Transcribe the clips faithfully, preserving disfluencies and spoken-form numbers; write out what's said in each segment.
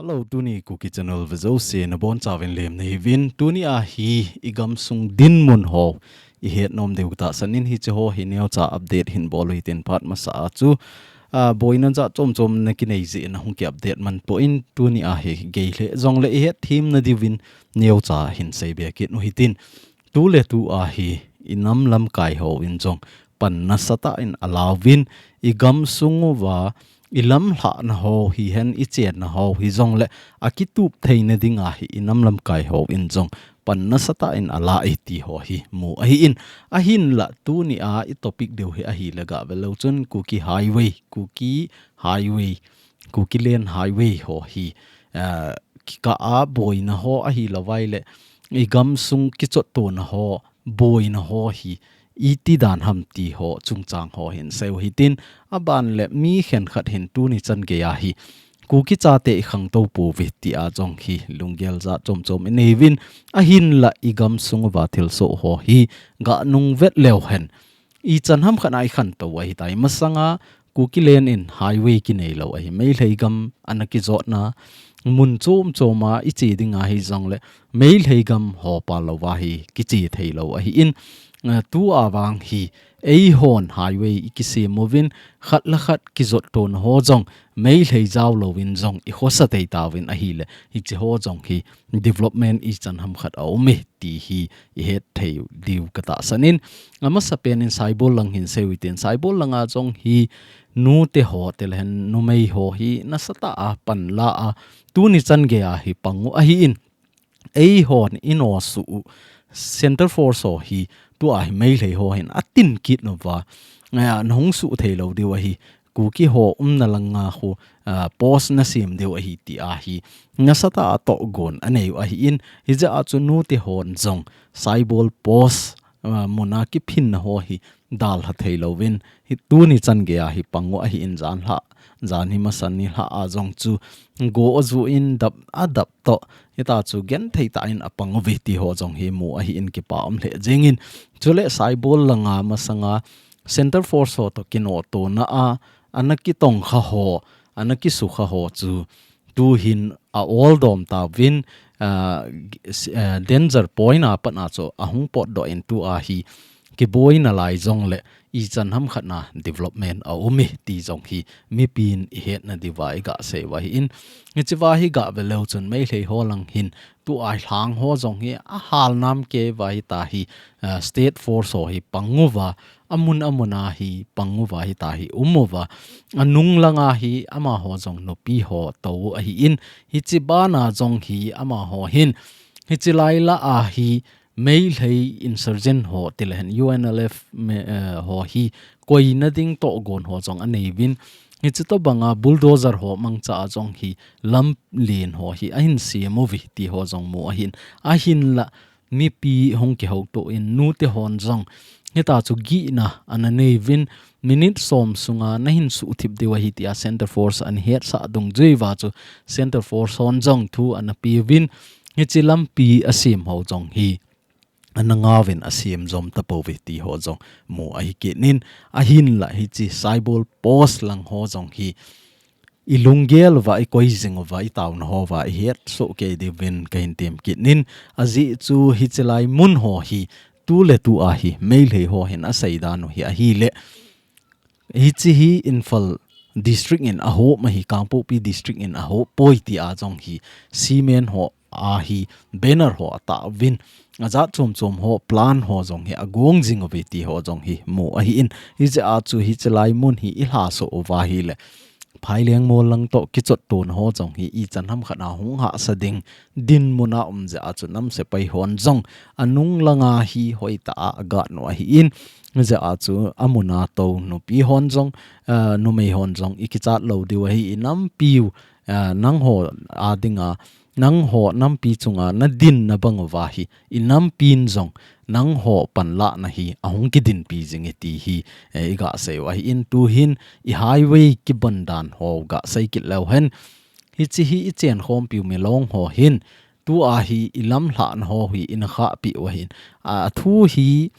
Hello, tuni Kuki Channel vejouse nabonchauvin lemna hiuvin. Tuni a hi igamsung dinmun ho ihet nom diu katahsan in, hiche ho hi neocha update hin bol u hitin, phat masa a chu, ah, boina jat chom chom nakinei jeh in ahung ki update man poi, tuni a hi gei lheh jongle ihet themna diuvin neocha hin seibe kit u hitin. Tuletu a hi inam lamkai hon jong pan nasatah in alauvin, igamsung uva ilamlhahna ho hihen, ichenna ho hijongle akitup theina dinga hi inam lamkai hon jong pan nasatah in ala e ti ho hi mu ahin. Ahinla tuni a itopic diu hi ahile gave leu chun Kuki Highway, Kuki Highway, Kuki Land Highway ho hi, ah, kikah a boina ho ahilouvaile igamsung kichottona ho, boina ho hi iti dan ham ti ho chungchang ho hin seiu hitin, aban le mi khenkhat hin tuni chan geiya hi Kuki chate ikhangtou pouve tia jong hi lunggel jat chom chom inei uvin, ahinla igamsung uva thilsoh ho hi ganung vet leu hen ichan hamkhat a ikhantou u ahitai. Masanga Kuki Land in highway kinei lou ahi. Meitei gam ana kijotna mun chom chom a iche dinga hijongle Meitei gam ho pal louva hi kiche thei lou ahin, ah, tua vang hi eihon highway ikisem uvin, khat le khat kijottona ho jong Meitei jao louvin jong ikhosa thei tauvin ahile, hiche ho jong hi development ichan hamkhat aume ti hi ihet thei diu katahsan in, amasapen in Saibol lang hin seiu hitin. Saibol langa jong hi nute ho tilehen numei ho hi nasatah a pan la a, tuni chan geiya hi pang u ahin, eihon inosuh u Centre Force ho hi tua hi Meitei ho hin atin kit uva, ah, nahung suh thei lou diu ahi. Kuki ho umna langa khu, ah, post nasem diu ahi tia hi nasatah a tohgon anei u ahin, hijeh a chu nute hon jong Saibol post, ah, muna kiphinna ho hi dalha thei louvin, hi tuni chan geiya hi pang u ahin, jan lha, jan hi masan nilhah a jong chu go ajuh in dap, adap toh, hita chu genthei tah in apang uve ti ho jong hi mu ahin, kipa um lheh jengin. Chule Saibol langa masanga Centre Force ho toh kinotona a ana kitongkha ho, ana kisukha ho chu tuhin a-oldom tauvin, ah, g-, s-, ah, danger point a pat a chu ahung potdoh in tua hi kiboina lai jongle ichan hamkhat a development aume ti jong hi mipin ihetna diuva iga seiu ahin, hichea hi gave leu chun Meitei ho lang hin tua lhang ho jong hi ahal nam kei uva hita hi, ah, State Force ho hi pang uva, amun amun a hi pang uva hita hi um uva, anung langa hi amaho jong nupi ho tou ahin, hiche bana jong hi amaho hin, hiche lai lah a hi Meitei insurgent ho tilehen U N L F me-, eh, ho hi koina ding tohgon ho jong anei uvin, hiche tobanga bulldozer ho mangcha a jong hi lamlen ho hi ahin sem uve ti ho jong mu ahin, ahinla mipi hung kihoutoh in nute hon jong hita chu gihna ana nei uvin, minute som sunga nahin suhthip diu ahi tia Centre Force ana hetsah dungjui uva chu Centre Force hon jong thu ana pe uvin, hiche lampi asem ho jong hi ana ngauvin asem jom tapouve ti ho jong mu ahi kit in, ahinla hiche Saibol post lang ho jong hi ilunggel uva, ikoi jing uva, itaona ho uva ihet soh kei diuvin kahin tem kit in, ajeh chu hiche lai mun ho hi tuletu a hi Meitei ho hin asei dan u hi ahile, hiche hi Imphal district in ahop ahi, Kangpokpi district in ahop poi tia jong hi cement ho a hi banner ho atah uvin, ajat chom chom ho, plan ho jong hi agong jing uve ti ho jong hi mu ahin, hijeh a chu hiche lai mun hi ilhasoh uva ahile, Phaileng mol lang toh kichottona ho jong hi ichan hamkhat a hung hahsa ding dinmun a um jeh a chu nam sepai hon jong anung langa hi hoitah a agatnu ahin, hijeh a chu amun a tou nupi hon jong, ah, numei hon jong ikichat lou diu ahi, inampiu, ah, nangho a dinga, nangho nampi chunga nadin nabang uva hi inampin jong nangho panlahna hi ahung kidinpi jing e ti hi, eh, iga seiu ahin, tuhin i highway kiban dan ho ga sei kit leu hen, hiche hi ichenkhompiu Milong ho hin tua hi ilamlhahna ho hi ina khahpeh u ahin, a, athu hi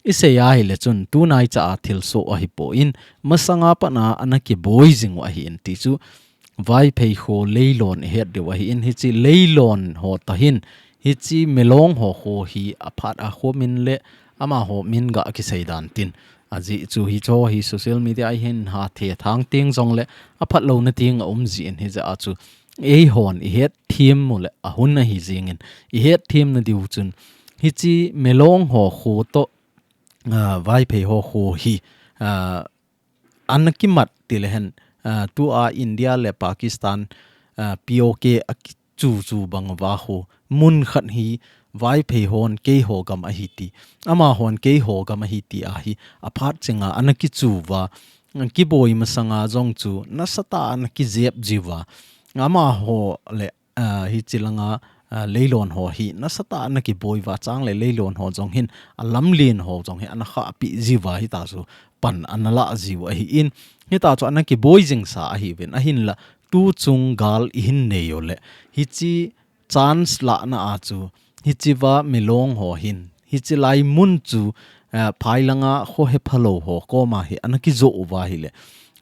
isei ahile chun tunaicha a thilsoh ahipoi, masanga pat a ana kiboi jing u ahin ti chu Vaiphei kho Leilon ihet diu ahin, hiche Leilon ho tahin, hiche Milong ho kho hi aphat a kho min le amaho min ga kisei dan tin. Ajeh chu hicho hi social media a hin ha the thang ting jongle aphat louna ting aum jin hijeh a chu eihon ihet them u le ahun ahi jingin ihet them na diu chun hiche Milong ho kho to, ah, Vaiphei ho kho hi, ah, ana kimat ti le hen, ah, tua India le Pakistan, ah, P O K a kichu chu bang va kho mun khat hi Vaiphei hon keiho gam ahi ti, amahon keiho gam ahi ti ahi aphat chenga ana kichu va, kiboi masanga jong chu nasatah a ana kijep jiu va, amaho le ah, hiche langa, ah, Leilon ho hi nasatah a ana kiboi va chang le Leilon ho jong hin alamlen ho jong hi ana khahpi jiu va hita chu pan ana la jiu ahin hita chu ana kiboi jing sa ahiuvin ahinla tu chung gal ihin nei u le hiche chance lahna a chu hiche va Milong ho hin hiche lai mun chu, ah, phai langa kho hepha lou ho koma hi ana kijo u va hile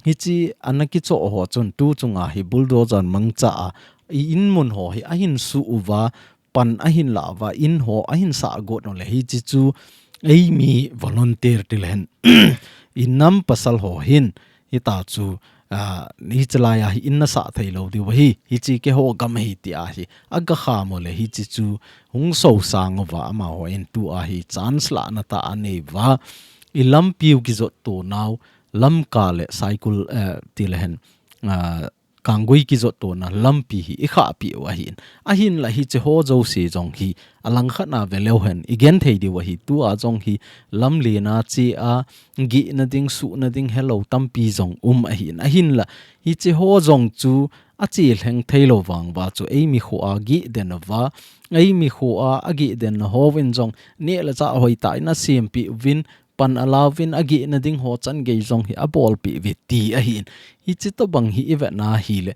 hiche ana kicho ho chun tu chunga hi bulldozer mangcha a i in mun ho hi ahin su u va, pan ahin la va, in ho ahin sah got u le hiche chu eimi volunteer ti le hen i nam pasal ho hin hita chu, ah, hiche lai a hi in nasah thei lou diu ahi, hiche keiho gam ahi ti ahi aga kham u le hiche chu hung sosang u va amaho in tu a hi chance lahna tah anei va, i lampiu kijot to nau, Lamka le Saikul, eh, ti le hen, ah, Kanggui kijot tona lampi hi i khahpi u ahin. Ahinla hiche ho jouse jong hi alangkhat na ve leu hen i genthei diu ahi tua jong hi lamlen a che a gihna ding suhna ding helou tampi jong um ahin. Ahinla hiche ho jong chu ache lheng thei lou vang va chu eimi kho a gih den a va, eimi kho a agih den na hovin jong neh le chah hoitah in asempeh uvin pan alauvin agihna ding ho chan gei jong hi abolpeh uve ti ahin. Hiche tobang hi i vetna hile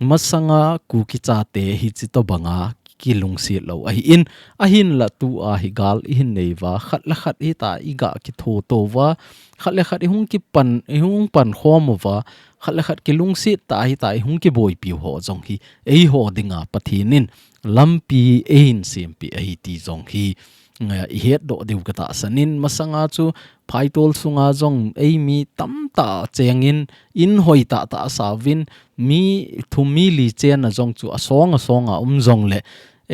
masanga Kuki chate hiche tobanga kilungset lou ahin. Ahinla tu a hi gal ihin nei va, khat le khat hita i ga kitho to va, khat le khat i hung kipan, i hung pan khom u va, khat le khat kilungset ta hita i hung kiboipiu ho jong hi eiho dinga Pathen in lampi eihin sempeh ahi ti jong hi, eh, i hetdoh diu ka tahsan in, masanga chu phaitol sunga jong eimi tamtah chengin, in hoitah tah asauvin, mi thum mi li chenna jong chu asong asong a um jongle,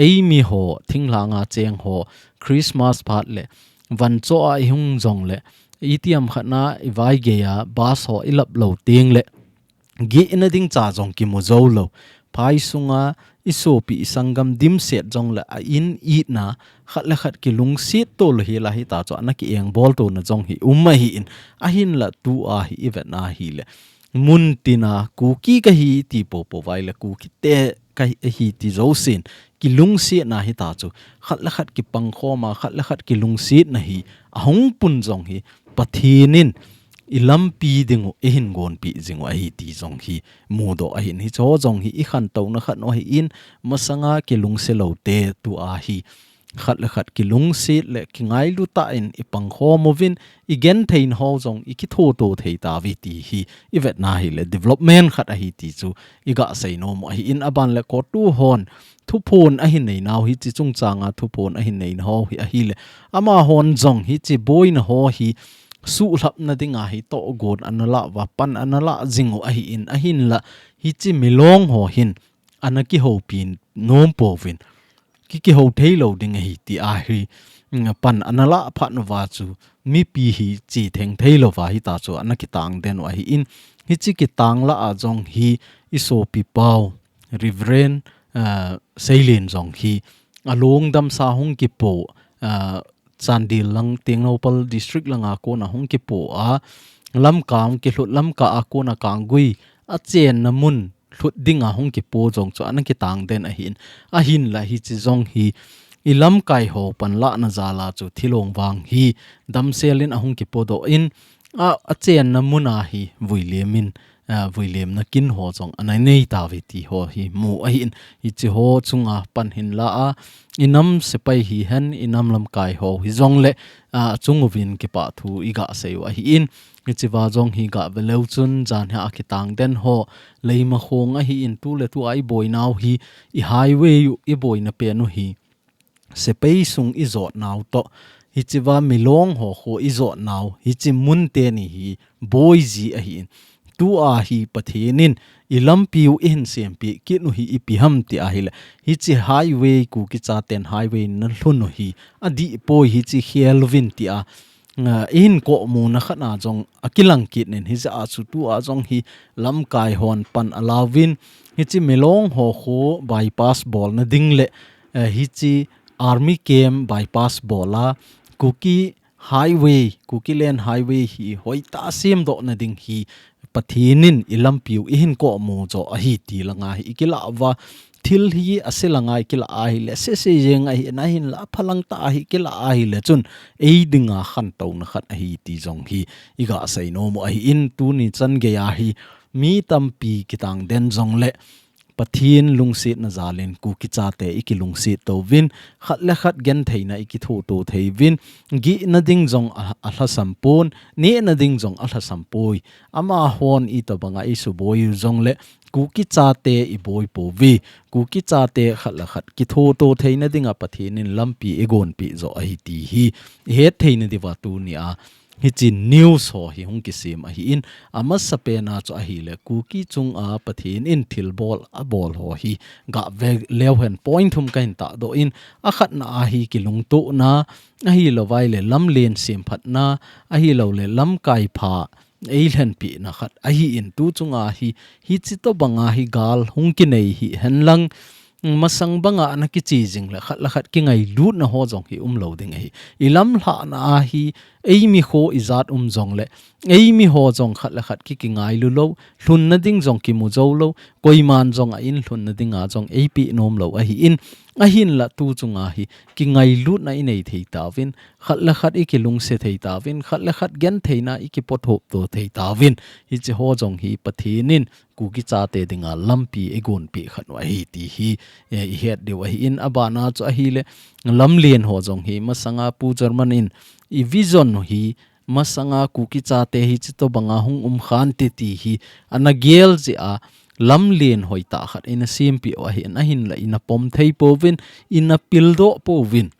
eimi ho thinglhanga cheng ho, Christmas phat le, vancho a i hung jongle, itiham khat na i vaigei a, bus ho i lap lou teng le, gihna ding cha jong kimu jou lou. Phai sunga i sopi i sanggam dimset jongle a in itna khat le khat kilungset to lou hi la hita chu ana ki engbol tona jong hi um ahin. Ahinla tu a hi i vetna hile mun tina Kuki kahi ti popo vai le Kuki te kahi ti jousen kilungsetna hita chu khat le khat kipang khoma khat le khat kilungsetna hi ahung pun jong hi Pathen in i lampi ding u, eihin gonpeh jing u ahi ti jong hi mudoh ahin. Hicho jong hi i khantouna khat u ahin, masanga kilungse lou te tu a hi khat le khat kilungset le kingailu tah in i pangkhom uvin, i genthei ho jong i kithoto thei tauve ti hi i vetna hile development khat ahi ti chu i gasei nom u ahin, aban le COTU hon thuphon ahin nei nau hiche chungchanga thuphon ahin nei nau hi ahile amahon jong hiche boina ho hi suhlhapna dinga hi tohgon ana lah uva, pan ana lah jing u ahin, ahinla hiche milong ho hin ana kihoupi nom pouvin, ki, kihou thei lou ding ahi ti ahi, mm, pan ana lah phat uva chu mipi hi che theng thei louva hita chu ana kitang den u ahin, hiche kitang lah a jong hi i sopi pau Reverend, ah, Seilen jong hi along damsa hung kipo, ah, Chandel lang Tengnoupal District langa kona hung kipo a, Lamka hung kilhut, Lamka a kona Kanggui a chenna mun lhut dinga hung kipo jong chu ana kitang den ahin, ahinla hiche jong hi i lamkai ho panlahna jal a chu thilong vang hi damsel in ahung kipodoh in, a, a chenna mun a hi vuilem in, a, vuilemna kin ho jong ana nei tauve ti ho hi mu ahin, hiche ho chunga pan hin la a, i nam sepai hihen, i nam lamkai ho hijong le, a, achung uvin kipah thu i ga sei u ahin, hiche va jong hi ga ve leu chun, jan hi a kitang den ho, Leimakhong ahin, tu le tu a i boinau hi, i highway u, i boina pen u hi, sepai sung i jotnau toh, hiche va Milong ho kho i jotnau, hiche mun teni hi boi ji ahin. Tu a hi Pathen in i lampi u i hin sempeh kit u hi ipi ham ti ahile, hiche highway Kuki chaten highway na lhun u hi adih poi, hiche khel uvin ti a, a, i hin komu na khat na jong akilang kit in, hijeh a chu tu a jong hi lamkai hon pan alauvin, hiche Milong ho kho bypass bolna ding le, eh, hiche army camp bypass bol a, Kuki highway, Kuki land highway hi hoitah a semdoh na ding hi Pathen in i lampi u i hin komu jo ahi ti langa hi i kilah uva, thil hi ase langa i kilah ahile, sese jeng ahi, na hin la phalang tah ahi kilah ahile chun, ei dinga khantouna khat ahi ti jong hi i ga sei nom u ahin, tuni chan gei a hi mi tampi kitang den jong le, Pathen lungsetna jal in Kuki chate i kilungset tou vin, khat le khat gentheina i kithoto thei vin, gihna ding jong a, alhasam pon, nehna ding jong alhasam poi. Amahon itobanga i suboi u jong le, Kuki chate i boi pouve, Kuki chate khat le khat kithoto theina dinga Pathen in lampi i gonpeh jo ahi ti hi, i het theina diuva tuni a, hiche news ho hi hung kisem ahin, amasapen a chu ahile, Kuki chunga Pathen in thilbol abol ho hi ga ve leu hen point thum ka hin tahdoh in, akhatna a hi kilungtohna, ahilou vai le lamlen semphatna, ahilou le lamkai pha ei lhenpehna khat ahin, tu chunga hi, hiche tobanga hi gal hung kinei hihen lang, masang banga ana kiche jing le khat le khat kingailutna ho jong hi umlou ding ahi. I lamlhahna a hi, eimi kho i jat um jong le, eimi ho jong khat le khat ki, kingailu lou, lhunna ding jong kimu jou lou, koiman jong a in lhunna dinga jong ei peh nom lou ahin, ahinla tu chunga hi, kingailutna i nei thei tauvin, khat le khat i kilungse thei tauvin, khat le khat gentheina i kipothop to thei tauvin, hiche ho jong hi Pathen in Kuki chate dinga lampi i gonpeh khat u ahi ti hi, eh, i het diu ahin, abana chu ahile, lamlen ho jong hi masanga Pu German in i vision u hi masanga Kuki chate hiche tobanga hung um khante ti hi ana gel jeh a, lamlen hoitah khat ina sempeh u ahin, ahinla ina pom thei pouvin, ina pildoh pouvin.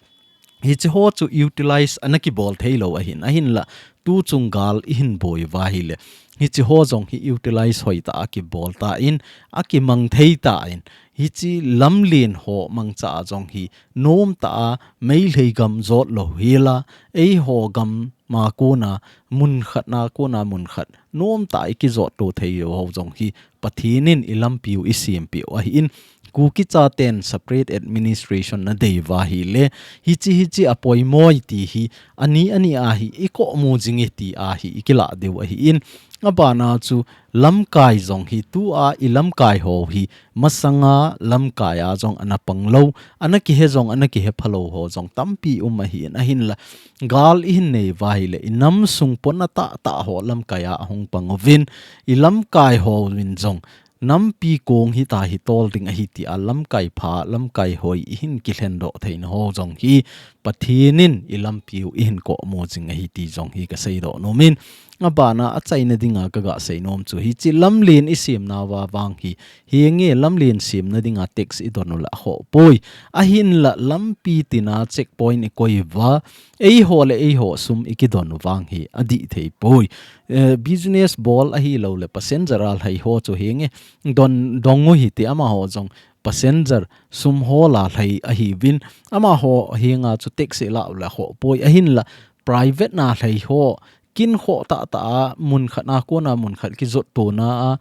Hiche ho chu utilize ana kibol thei lou ahin, ahinla tu chung gal i hin boi uva ahile, hiche ho jong hi utilize hoitah a kibol tan, akimang thei tan, hiche lamlen ho mangcha a jong hi nomtah a Meitei gam jot lou hela, eiho gam a kona mun khat na kona mun khat nomtah a i kijot to thei u ho jong hi Pathen in i lampi u i sempeh u ahin, Kuki chaten separate administration na dei uva ahile, hiche hiche apoimo e ti hi, ani ani a hi i komu jing e ti a hi i kilah diu ahin, abana chu lamkai jong hi tu a i lamkai ho hi masanga lamkai a jong ana pang lou, ana kihe jong ana kihe phalou ho jong tampi um ahin, ahinla gal i hin nei uva ahile, i nam sung pona tahtah ho lamkai a ahung pang uvin, i lamkai hovin jong nampi kong hita hi tol ding ahi ti a lamkai pha, lamkai hoi i hin kilhendoh theina ho jong hi Pathen in i lampi u i hin komu jing ahi ti jong hi ka seidoh nom in, abana achaina dinga ka ga sei nom chu hiche lamlen i semna uva vang hi, henge lamlen semna dinga tax i don u le akhoh poi, ahinla lampi tina checkpoint i koi uva, eiho le eiho sum i kidon u vang hi adih thei poi. Eh, business bol ahilou le passenger a lhai ho chu henge don dong u hite, amaho jong passenger sum hol a lhai ahiuvin, amaho henga chu tax i la u le akhoh poi, ahinla private na lhai ho, kin khoh tahtah a, mun khat na kona mun khat kijot tona a,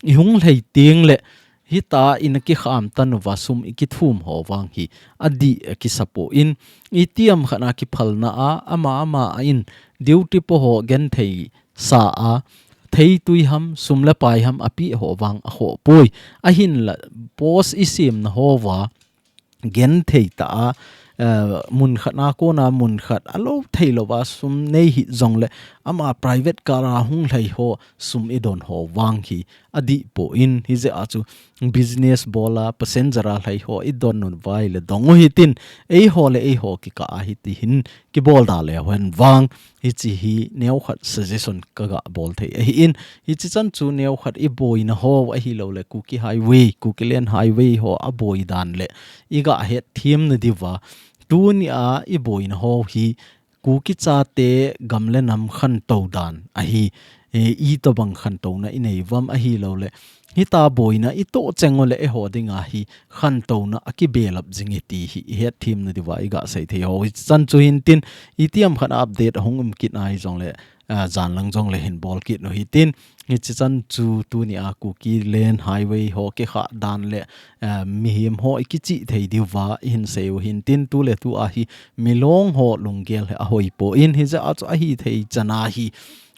i hung lhai teng le, hita ina kikham tan uva sum i kithum ho vang hi, adih a kisa poi, itiham khat na kiphalna a, ama ama a in, duty po ho genthei sa a, theitui ham, sum le pai ham apeh ho vang akhoh poi, ahinla post i semna ho uva, genthei tah a, eh, mun khat na kona mun khat, alou thei louva sum nei hih jong le, ama private car a hung lhai ho sum i don ho vang hi adih poi, hijeh a chu business bol a passenger a lhai ho i don uva ahile dong u hitin, eiho le eiho kikah a hiti hin kibol da leu hen vang, hichi hi neokhat suggestion ka ga bol thei ahin, hichi chan chu neokhat i boina ho ahilou le Kuki Highway, Kuki Land Highway ho a boi dan le i ga het them na diuva, tuni a i boina ho hi Kuki chate gam le nam khantou dan ahi, e, itobang khantouna i nei uvam ahilou le, hita boina i toh cheng u le eiho dinga hi khantouna a kibelap jing e ti hi i het them na diuva i ga sei thei ho. Hichi chan chu hitin, itiham khat a update hung um kit na hijongle, a, jan lang jongle hin bol kit u hitin, hichi chan chu tuni a Kuki Land Highway ho kikha dan le, a, mihem ho i kichih thei diuva i hin sei u hitin, tu le tu a hi Milong ho lunggel hi ahoi poi, hijeh a chu ahithei chan a hi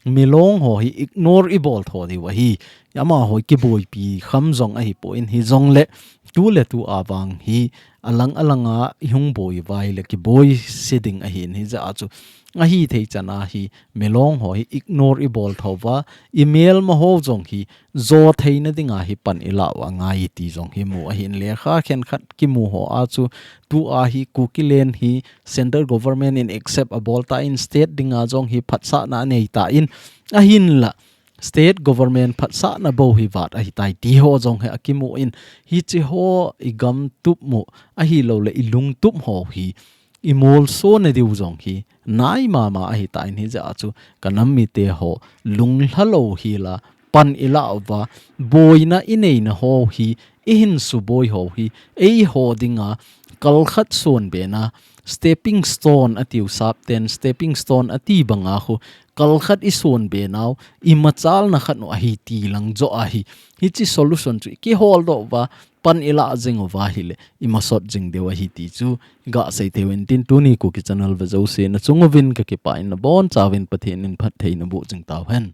Milong ho hi ignore i bol tho diu ahi. Amaho kiboipi kham jong ahi poi, hijongle tu le tu a vang hi alang alang a i hung boi uva ahile kiboi se ding ahin, hijeh a chu ahithei chan a hi Milong ho hi ignore i bol tho uva, i melma ho jong hi jo theina dinga hi pan i la u angai ti jong hi mu ahin, lekha khenkhat kimu ho a chu tu a hi Kuki Land hi central government in accept a bol tan state dinga jong hi phatsahna a nei tan, ahinla state government phatsahna bou hi vat ahitai ti ho jong hi akimu in, hichi ho i gam tup mu ahilou le i lung tup ho hi i molso na diu jong hi nai mama ahitan, hijeh a chu ka nam mite ho lunglha lou hi la pan i la uva, boina i neina ho hi i hin suboi ho hi eiho dinga kalkhat sonbena stepping stone atiu sapten, stepping stone ati banga khu kalkhat i sonbenau i machalna khat u ahi ti lang jo ahi. Hichi solution chu i kihol doh uva pan i la jing uva ahile i masot jing diu ahi ti chu ga sei thei u hitin, tuni Kuki Channel ve jouse na chung uvin ka kipah in, na bonchauvin Pathen in phattheina boh jing tau hen.